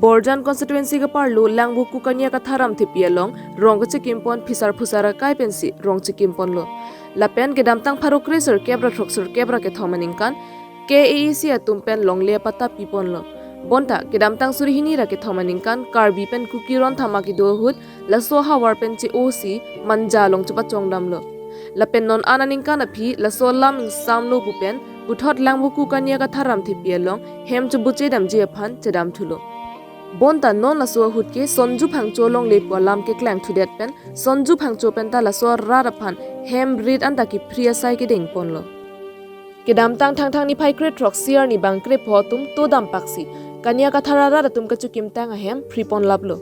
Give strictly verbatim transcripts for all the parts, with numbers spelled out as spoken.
Borjan constituency keparlo Langvoku Kania Katharam Thepi along rong kachikimpon phisar phusar akai pensi rong chikimponlo. Lapen kedamtang pharo kre sirkep ra throk sirkep ra kethom aningkan K A A C atum pen longle apatta piponlo. Bonta kedamtang suri hini ra kethom aningkan Karbi pen Kuki ron thama kedo ahut laso ahavar pen che-osi Manja along chepachongdamlo. Lapen non an aningkan aphi laso alam ingsamlo pu pen puthot Langvoku Kania Katharam Thepi along hem chebuchedamji aphan chedamthulo. Bonta non laso ahut ke Sonju Phangcho alongle pu alam keklangthudet pen Sonju Phangcho penta laso arat aphan hem rit anta kephri asai kedengponlo. Kedamtang Thangthang niphai kre throksi arni bang krepho atum todam paksi Kania Kathar arat atum kachikimtang ahem phriponlaplo.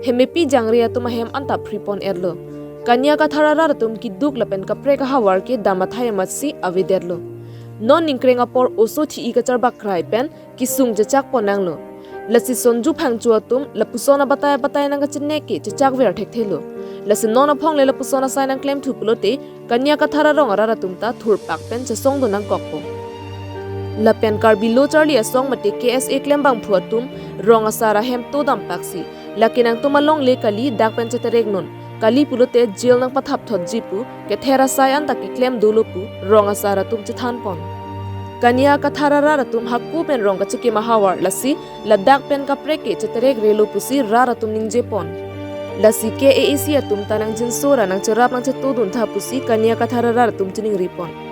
Hemepi jangre atum ahem anta phripon-etlo. Kania Kathar arat atum keduk lapen kaprek ahavar ke dam athai amatsi avedetlo. Non ningkreng apor oso thi-i kacharbak krai pen kesung chechakpon nanglo. Lasi Sonju Phangcho atum lapuson abatai abatai nangkachenek ke chechakver thekthelo. Lasi non aphongle lapuson asai nangklemthu pulote Kania Kathar arong arat atum ta thurpak pen chesongdun nangkokpo. Lapen Karbi Lo Charli Asong mate K S A klembangphu atum rong asar ahem todam paksi, lake nangtum alongle kali, dak pen cheterek non. Kali pulote jail nangpathapthotji pu kether asai anta keklem dolo pu rong asar atum chethanpon. Kania Kathar arat atum hako pen rong kachikim ahavar, lasi ladak pen kaprek ke cheterekrelo pusi rat atum ningjepon. Lasi K A A C atum ta nangjinso ra nangcherap nangchetodun tha pusi Kania Kathar arat atum chiningripon.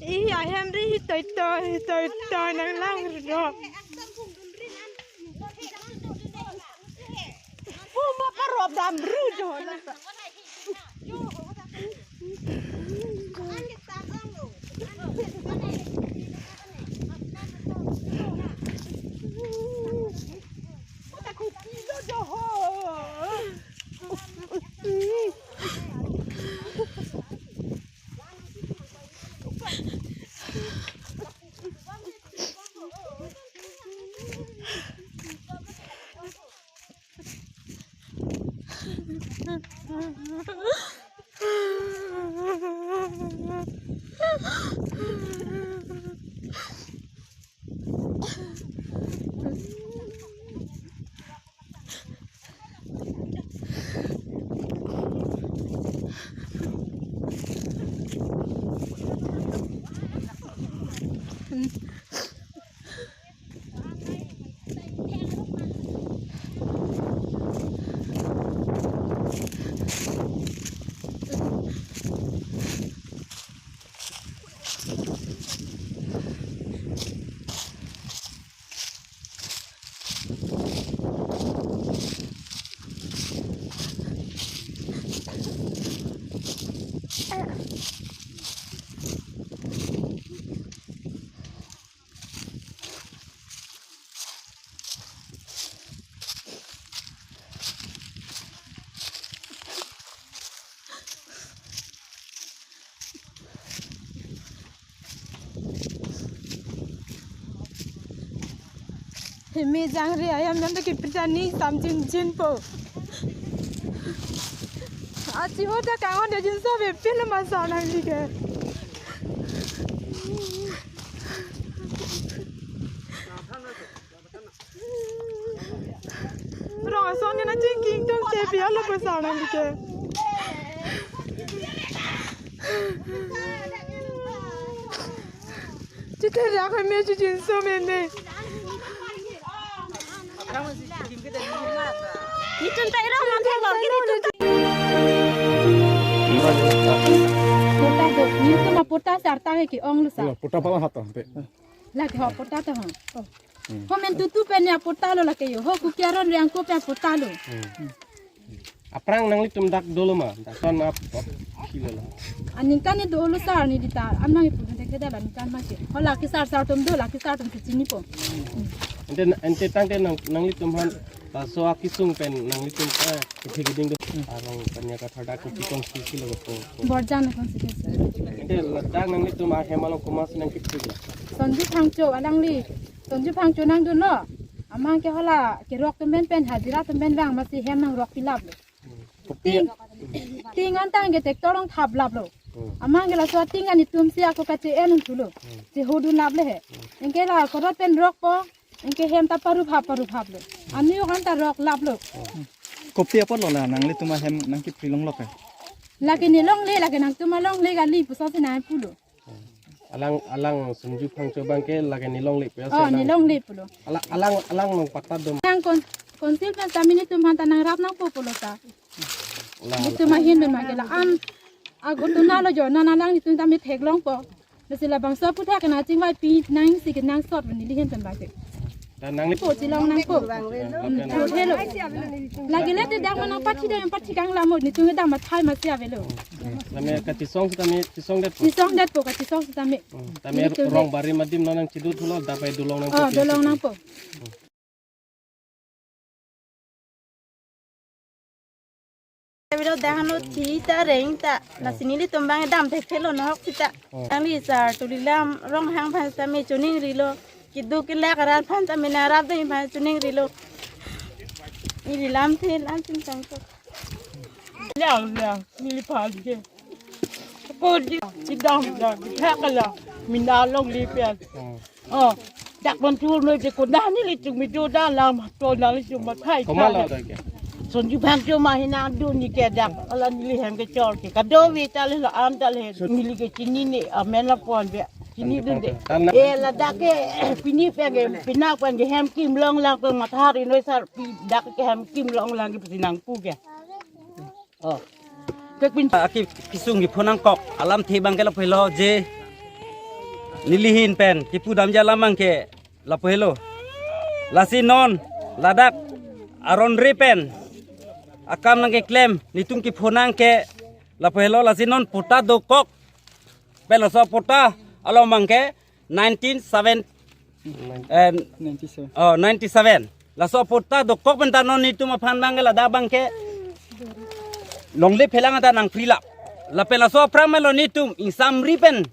Ih, ahem ri hitoi toi, hitoi toi nanglang ro. Puma parop dam bru jo la. Hemi jangre ayam nam ta kipita ni samjin jin po. Achi ho ta kangon de jin so be pil ma sa nang li ke. Rong ason ni na chingking tung te pi alo ko sa nang dike. Chite rak me chu jin so me me. Nitun ta irong mang thek lor ke nitun ta. Pota do, nitun ma pota sarta ke ki ong lu sa. Pota pala hata pe. Lake ho pota to ho. Hmm. Ho men tutu pen ya pota lo lake yo. Ho Kuki aron riang ko pen pota lo. Hmm. Aphrang nanglitum dak dolo ma, dak ton ma ap, ap, kilo la. Aningkan ni dolo sar ni dita, amnang ipu dek dek la ningkan ma ke. Ho lake sar sar tum do, lake sar tum ke chini po. Hmm. Ente, ente tangte nang, nanglitum aphan laso akesung pen nanglitum, eh, kethe keding do. Arong Kanya Kathar dak ke constituency lo ko. Borjan constituency. Ente ladak nanglitum ahem along komatsi nangkepri do? Sonju Phangcho alangli. Sonju Phangcho nangdunlo. Amat ke hala kerok atum pen pen hajira atum pen vang amatsi hem nangrok pilap lo. Kopi? Ting, ting an tangte tractor along thaplap lo. Hmm. Amat ke laso ting an itum si ako kache-en thulo. Hmm. Chehudun lap le he. Hmm. Anke la korot pen rokpo. Anke hem ta paruphap paruphap lo. Ani okan ta rok lap lo. Kopi apot lo la nanglitum ahem nangkepri longlok ke? Lake ne longle, lake nangtum alongle kali pusonsi nangpulo. Alang, alang Sonju Phangcho abang ke lake ne longle pu ya. Oh, se ne nang longle pulo. Alang, alang, alang nang patta dum. Nang kon, konsil pen sami netum aphan ta nangrap nangpo pulo ta. Alang, netum ahin pen ma ke la an. Ago tuna lo jo, nana lang netum tame theklongpo. Lasi labangso aphuthak nangchingvai pi nangsi kenangsot neli ahin pen ba ke. Dan nang po chilong nangpo. Hmm, to thelo. Lake le te dak ma nangpathi dam, pathi kanglam mo, netum dam athai amatsi avelo. Name kachisong sitame, chisongdetpo. Chisongdetpo, kachisong sitame. Hmm, tame netum rong de. Barim adim nang nangchidu thulo, dak pai dolong nangpo. Oh, dolong nangpo. Video dak hanu thi ta reng ta, lasi nelitum abang dam thekthe lo nahok sita. Oh. Nangli sar Tuliram Ronghang aphan sitame choningrilo, keduk kelak arat aphan sitame nangrap dam aphan choningrilo. Neli lamthe lam chingtang ko. Lang lang, neliphan ke. Ko di, sidang lang, thak lang, mina longle pen. Hmm. Oh, dak pon tur noi je ko dah nelitum mido dah lam to nangli cuma thai. Komat lo dah ke? Sonju Phangcho ma hinang dun ni ke dak. Ala neli hem kechor ke. Kadokave ta le la an ta le. Neli ke chinine, amen la pon be. Chinidunde. Tan na- Eh, ladak ke, pini pen ke, pinak pen ke hem kimlong lang pen mathar inoi sar pi dak ke hem kimlong lang ke pusi nangpu ke. Oh. Kek pin aki kesung kepho nangkok alamthe abang ke lapu helo je neli ahin pen kepu damji alam abang ke lapu helo. Lasi non ladak aron re pen akam nangkeklem netum kepho nang ke lapu helo, lasi non patta dokok pen laso patta along abang ke nineteen seven, eh, ninety-seven. Oh, ninety-seven. Laso patta dokok pen ta non netum aphan abang ke ladak abang ke longle phelang ta nangprilap. Lapen laso aphrang lo netum ingsamri pen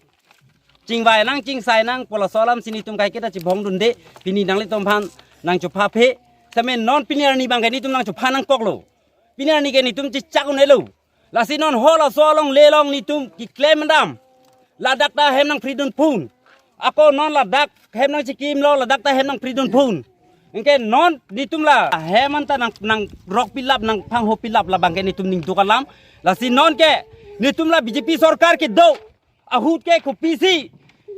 chingvai nang chingsai nangpo, laso alamsi netum kaiketa chibong dunde, pini nanglitum aphan nangchopha phe. Sitame non pini arni abang ke netum nangchopha nangkoklo. Pini arni ke netum chichak un-elo. Lasi non ho laso alongle along netum keklem dam. Ladak ta hem nangpridun pun. Ako non ladak hem nangchikimlo, ladak ta hem nangpridun pun. Anke non netum la hem anta nang, nangrok pilap, nangphangho pilap labang ke netum ning duk alam. Lasi non ke netum la B J P sorkar kedo ahut ke kopisi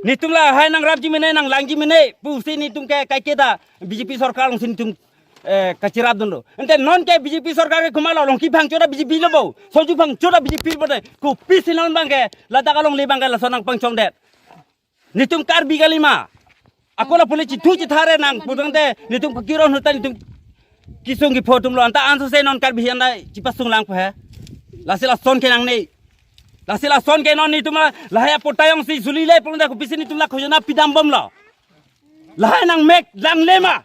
netum lahai nangrapji mene, nanglangji mene pusi netum ke kaiketa B J P sorkar alongsi netum, eh, kachirap dunlo. Ante non ke B J P sorkar ke komat lo, Longki Phangcho ta B J P lo bo, Sonju Phangcho ta B J P lo bo te. Kopisi non abang ke ladak alongle abang ke laso nangpangchongdet? Netum Karbi kali ma? Ako lapu le chithu chithare nangpu tangte netum kekirong ahut ta netum kesung kepho atum lo, anta ansose non Karbi anta chipasung lang pu he. Lasi lason ke nangne. Lasi lason ke non netum la, lahai apot ta jongsi suli le pulote kopisi netum la khojona pidam bomlo? Lahai nangmek langle ma?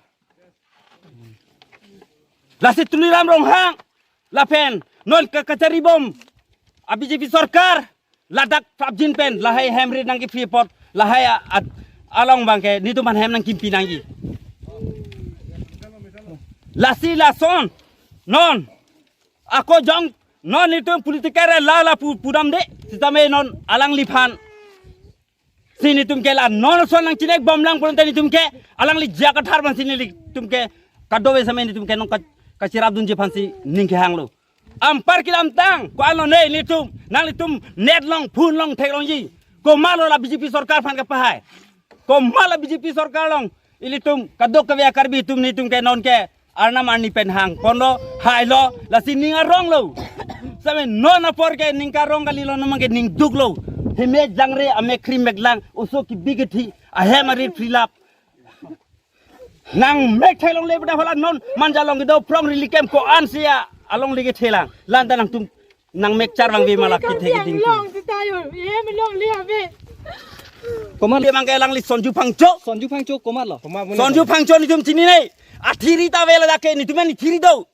Lasi Tuliram Ronghang lapen non ke kachari bom a B J P sorkar ladak prapjin pen lahai hem rit nangkepri apot lahai a, a, along abang ke netum aphan hem nangkimpi nangji. Lasi lason non ako jong non netum politiker la la pu, pudamde, sitame non alangliphan si netum ke la non son nangchinek bom lang pulote netum ke alangli J I Kathar aphansi nelitum ke kadokave sitame netum ke nong ka, kachirap dunji aphansi ning kehanglo. Anpar kedamtang ko-an lo ne netum, nanglitum net along, phone along theklongji. Komat lo la B J P sorkar aphan kapahai? Komat la B J P sorkar along ilitum kadokave a-Karbi atum netum ke non ke arnam arni pen hangponlo, hailo, lasi ning aronglo. Sitame non apor ke ning karong kalilo, non abang ke ning duklo. Heme jangre amek krim mek lang, oso kebi kethi, ahem arit prilap. Nangmek theklongle pu ta hala non Manja along kedo Phrong Rilikem ko-ansi alongle kethe lang. La anta nangtum nangmek charvangve ma la kethe keding atum? Long sita yo, ye me longle ave. Komat? Dia mangke alangli Sonju Phangcho. Sonju Phangcho komatlo? Komat muni Sonju to? Phangcho netum chinine. Athiri ta ave ladak ke netum an thiri do.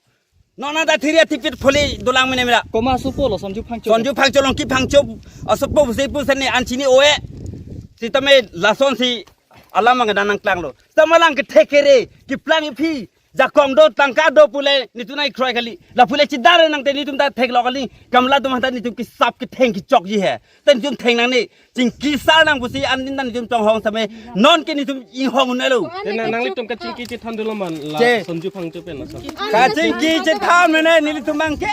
Non ta thiri athipit phole dolang mene mera. Komat asopolo Sonju Phangcho? Sonju Phangcho, Longki Phangcho asopo pusi pu sene an chini oe. Sitame lasonsi alam mangke nangklanglo. Sitame lang kethek kere, keplang iphi, jakong do, tangka do pule netum nai kroi kali. La pule chidar nangte netum ta theklong kali. Kamla atum hanta netum kesap ketheng kechokji he. Te netum theng nangne, chingki sar nang pusi an din ta netum tonghong same, non ke netum inghong unelo. Te na, nanglitum kachingki chethan dolo ma la Che. Sonju Phangcho pen lason? Kachingki chethan mene nelitum mangke.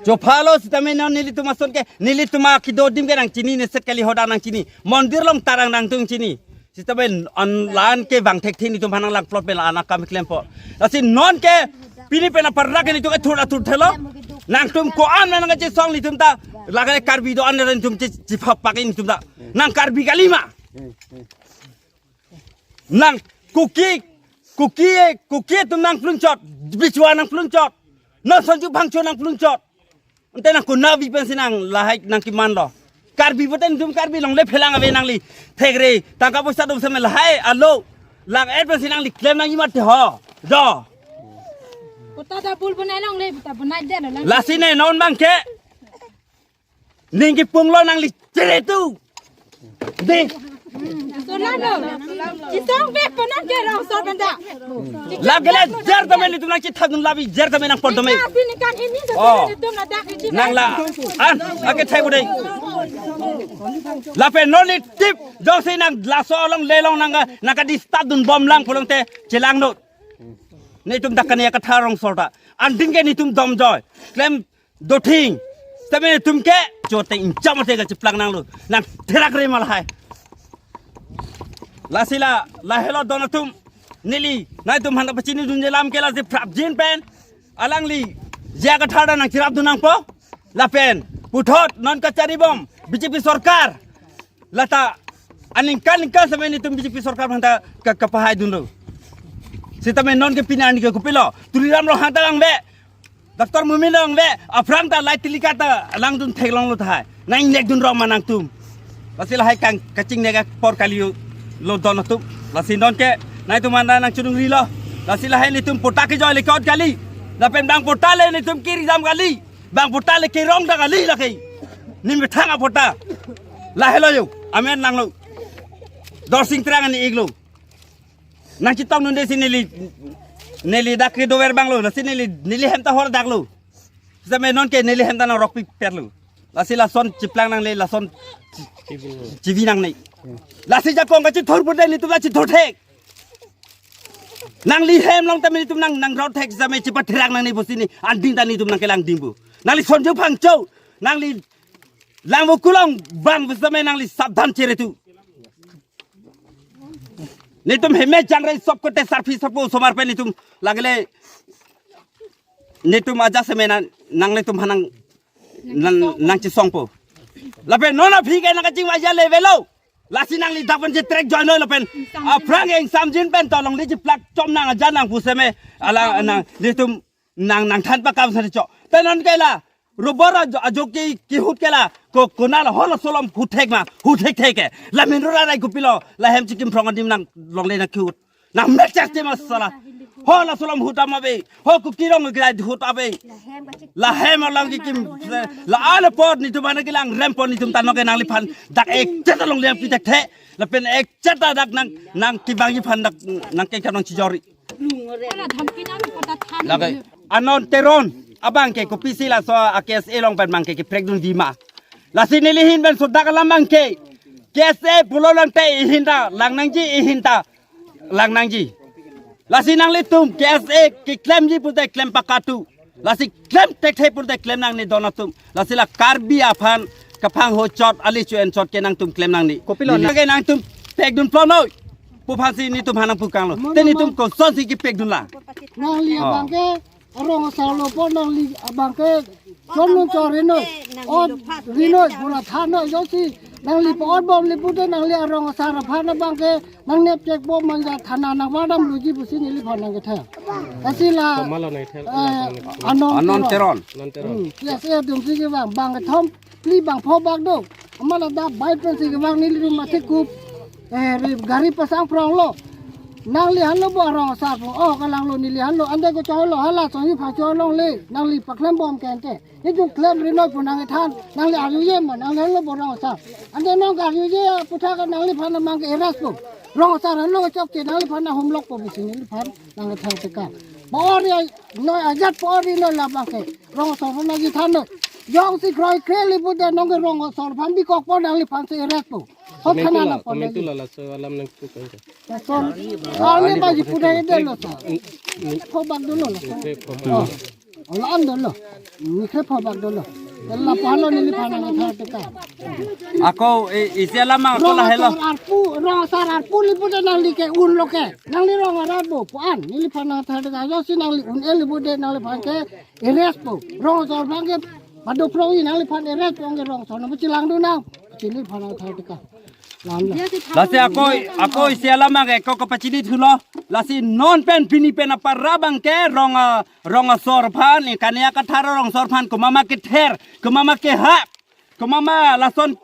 Chophalo sitame non nelitum ason ke, nelitum akido adim ke nangchini, neset kali hadak nangchini. Mondir along ta rang nangtum chini. Sitame an lan ke bang thekthek netum aphan nang lang plot pen la-an akam klempo. Lasi non ke pini pen aparak netum ethur athur thelo. Nangtum ko-an nang kachesong netum ta. Lake Karbi do-an netum che, chephapak netum ta. Nang Karbi kali ma. Nang Kuki, Kuki, Kuki atum nang plunchot, Bichwa nang plunchot, nang Sonju Phangcho nang plunchot. Ante nang konabi pensi nang lahai nang kemanlo. Karbi pute netum Karbi longle phelang ave nangli. Thekre, tangka poisa do same lahai alo. Lang et pensi nangli klem nangji mate ho. Do. Patta ta bul bonai longle, patta bonai de lo lang. Lasi ne non mangke. Ning kepunglo nangli chere tu. De. Sola lo. Chisong bek panon ke rong so benda. Lagele jer tame netum nang chithak dun labi jer tame nang pon tame. Kasi ni kan ini so Oh. Netum na dak ini. Nang la. An, ake thai budai. Lapen non ni tip jongsi nang laso along lelong nang ka, nang ka disturb dun bom lang pulote chelang do. Netum dak kania katharong sorta. An din ke netum dom joy. Klem dothing. Sitame netum ke chote incham te kacheplang nanglo. Nang therak re ma lahai. Lasi la, lahelo don atum. Neli, nangtum handa pachini dunje lam ke lasi prapjin pen. Alangli, jia kathar nang chirap dun nangpo. Lapen, puthot, non kachari bom, B J P sorkar. Lata, aningkan ningkan same netum B J P sorkar aphanta ka, kapahai dunlo. Sitame non ke pini ani ke kopilo. Tuliram Ronghang ta vangve. Doctor Momin ta vangve. Aphrang ta lai tilika ta lang dun theklonglo tahai. Nang nek dun rong ma nangtum. Lasi lahai kang kaching nek apor kali lo don atum. Lasi non ke nangtum anda nang chunung rilo. Lasi lahai netum patta kejoi lekot kali. Lapen bang patta le netum kiri jam kali. Bang patta le kerong dak kali lake. Nim bethang apatta. Lahelo yo. Amen nanglo. Dorsing Terang ani iklo. Nang chitong nunde si neli, neli dak kedover banglo. Lasi neli, neli hem ta hor daklo. Sitame non ke neli hem ta nang rokpi perlo. Lasi lason cheplang nangle lason chivi nangne. Lasi jakong kachithur pute netum la chithur thek. Nangli hem along tame netum nang, nang rot thek sitame chepatherak nangne pusi ni an din ta netum nang kelang dingbu. Nangli Sonju Phangcho, nangli Langvoku along bang sitame nangli sabdhan chere tu. Netum heme jangre sop kote sarpi sarpo osomar pen netum lagele netum aja seme nang, nangtum aphan nang, nang, nang chesongpo. Lapen non aphi ke nang kachingvai aja le avelo. Lasi nangli dak pen chetrek join noi lapen aphrang ingsamjin pen tolong di cheplak chom nang aja nang pu seme ala nang netum nang nangthan pakam sari chok. Te non ke la rubber ajo, ajo ke kihut ke la ko konal hol solom hut thek ma hut thek thek ke. La min rura rai kopilo la hem chikim phrong adim nang longle nang kihut. Nang mekchak te masala. Hol solom hut ama be. Ho Kuki rong ke hut abe. La hem alang kikim la ala pot netum ana kelang rem pot netum tano ke nangliphan dak ek chat along liang pitak the. Lapen ek chat dak nang nang kibang iphan dak nang ke kanong chijori. Ala dhamki nang patta than. Lake anon Teron abang ke kopisi laso a K S A along pen abang ke keprek dunji ma. Lasi neli ahin pen sodak alam abang ke K S A pulo lang te ihin ta lang nangji ihin ta lang nangji. Lasi nanglitum K S A keklemji pute klem pakatu. Lasi klem thekthe pute klem nangne don atum. Lasi la Karbi aphan kaphang ho chot ali chu en chot ke nangtum klem nangne. Kopilo neli na? Ke nangtum pek dun plo noi. Pu aphansi netum aphan nang pukanglo. Te netum kosonsi kepek dun la. Nangli Oh. abang ke arong asar lo po nangli abang ke chom nun cho ri noi. O ri noi pura than noi josi Nangli pa-ot bomle pute nangli arong asar aphan abangke nangnep chek bom manja thana nangvardamloji pusi neliphan nangkethan. Lasi la, Komatlo nangkethan? Eh, Anon Anon Teron. Teron. Anon Teron. Hmm, P S A atumsi kevang, bang kethom phli bang pho bak do. Amat ladak bai pensi kevang nelitum athekup, eh, ri-, gari pasang pronglo. Nangli hanlo bo arong asar pu. Oh, kalanglo neli hanlo. Ante ko cholo hala choni pha cholongle. Nangli paklem bom ke ante. Nelitum klemri noi pu nangkethan. Nangli arjuje ma, nangli hanlo bo rong asar. Ante non ka arjuje aputhak nangliphan abangke arrest po. Rong asar hanlo chokche nangliphan nahumlokpo pusi neliphan nangkethan teka. Pa-ot ri noi ajat pa-ot ri noi labangke. Rong asar aphan nangkethan noi. Jongsi kroikre le pute nonke rong asar aphan bikokpo nangliphansi arrest po. Hot Komentu khana la, na pon komentu lagi. La, laso alam nangkuk ante. Lason. Ah, arni ini baji bapak pudai itu. Delo sa. Ni, ni, Pho bak dolo la. Ni pho bak. Oh. Ola an dolo. Ni kre pho bak dolo. Lapulo neliphan nangkethan teka. Ako, i-, isi alam ako Rong lahelo. Asar arpu, rong asar arpu le pute nangli ke unlo ke. Nangli rong arat bo, pu-an. Neliphan nangkethan teka. Jongsi nangli un-e le pute nangliphan ke arrest po. Rong asar abangke pado prong-i nangliphan arrest po, anke rong asar nangpachelang dun nang. Neliphan nangkethan teka. Lam la. Lasi ako, ako isi alam abangke ako kapachini thulo. Lasi non pen pini pen apara abangke rong, ah, rong asar aphan, Kaniya Kathar arong asar aphan komat ma kether, komat ma kehap, komat ma lason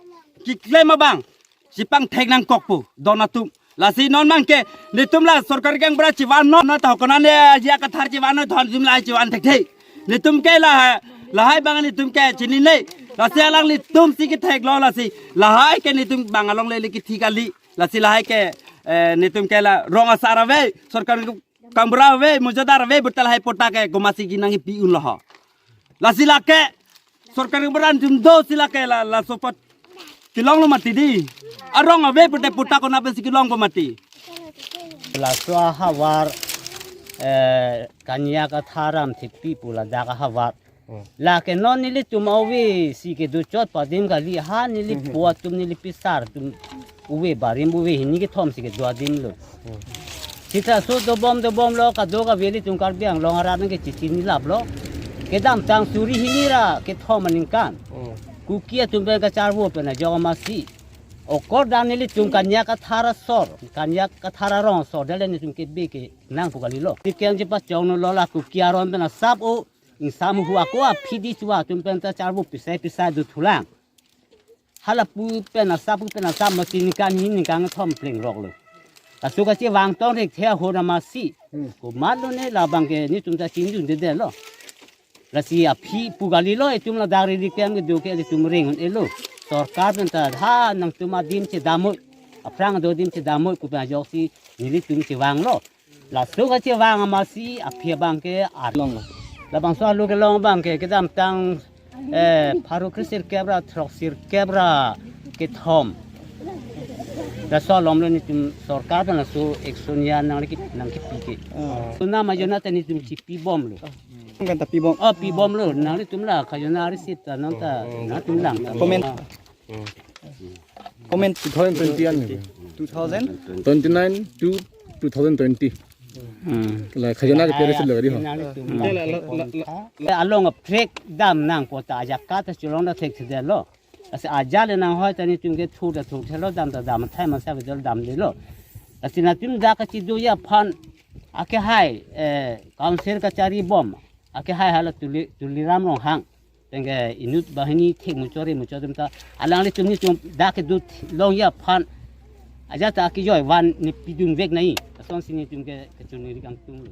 keklem abang si pangthek nangkokpo don atum. Lasi non abangke netum la sorkar gaonbura chevan non, non ta konane aji akathar chevan non, thon jum la chevan thekthe. Netum ke la, lahai abang netum ke chinine. Lasi alanglitumsi ketheklo lasi. Lahai ke netum bang alongle le kethi kali. Lasi lahai ke, eh, netum ke la rong asar ave, sorkar gaonbura ave, mojadar ave, betul lahai patta ke komatsi kenangpi unlo ho. Lasi lake, sorkar gaonbura netum dosi lake la, laso pat kelonglo mati dei. Arong ave pute patta konat pensi kelongpo mati. Laso ahavar, eh, Kaniya Kathar aram thepi pu ladak ahavar. Hmm. Lake non nelitum ave si kedo chot pa adim kali ha neli Hmm. pu atum neli pisar atum ave barim ave hini kethom si kedo adim lo. Hmm. Sita so dobom dobom lo kadokave ilitum Karbi Anglong arat nangkechechinilaplo. Kedamtang suri hini ra kethom aningkan. Hmm. Kuki atum pen kacharvo pen ajok amatsi. Okor dan nelitum Kaniya Kathar asor, Kaniya Kathar arong asor, dale nelitum kebe kenangpo kalilo. Tiken je pas chong no lo la Kuki aron pen asap o, ingsam hu ako aphi di chua atum pen ta charvo pisai pisai do thulang. Hala pu pen asap pu pen asap masi ningkan hini ningkan thom pleng rok lo. Kasu kasi vang tong rek the ahor amatsi. Hmm. Komatlo ne labang ke netum ta chingjun dede lo. Lasi aphi pu kalilo itum ladak ri ri kem kedo ke itum ring un-elo. Sorkar pen ta ha nangtum adim chedamoi. Aphrang do adim chedamoi pu pen ajoksi nelitum chevanglo. Laso kachevang amatsi aphi abangke arlong. Labangso arlo kelong abangke kedamtang, eh, pharo kre sirkep ra throk sirkep ra kethom. Laso along lo netum sorkar pen laso action ya nangli nangkepi ke. Hmm. Tuna majona ta netum chipi bomlo. Kan ta pi bom. Oh, pi bomlo. Nanglitum la khajona receipt ta nang ta nangtum lang. Comment. Comment. Two thousand twenty an ni. Two thousand? Twenty-nine to two thousand twenty. Hmm. La khajona ke receipt lagadi ho. Nanglitum la. La, la, la, la. Along a trek dam nangpo ta ajak kata chulong da thekthedetlo. Lasi ajat le nanghoi ta netum ke thu ta thu thelo dam ta dam thai masa vedol damdelo. Lasi netum dak kachido ya aphan akehai, eh, council kachari bom. Akehai hala Tuli, Tuliram Ronghang. Tengke inut banghini thek muchori muchori ta alanglitum netum dak kedo long ya aphan. Ajat ta akejoi van ne pidun vek nai. Asonsi netum ke kechun ni rikang tung lo.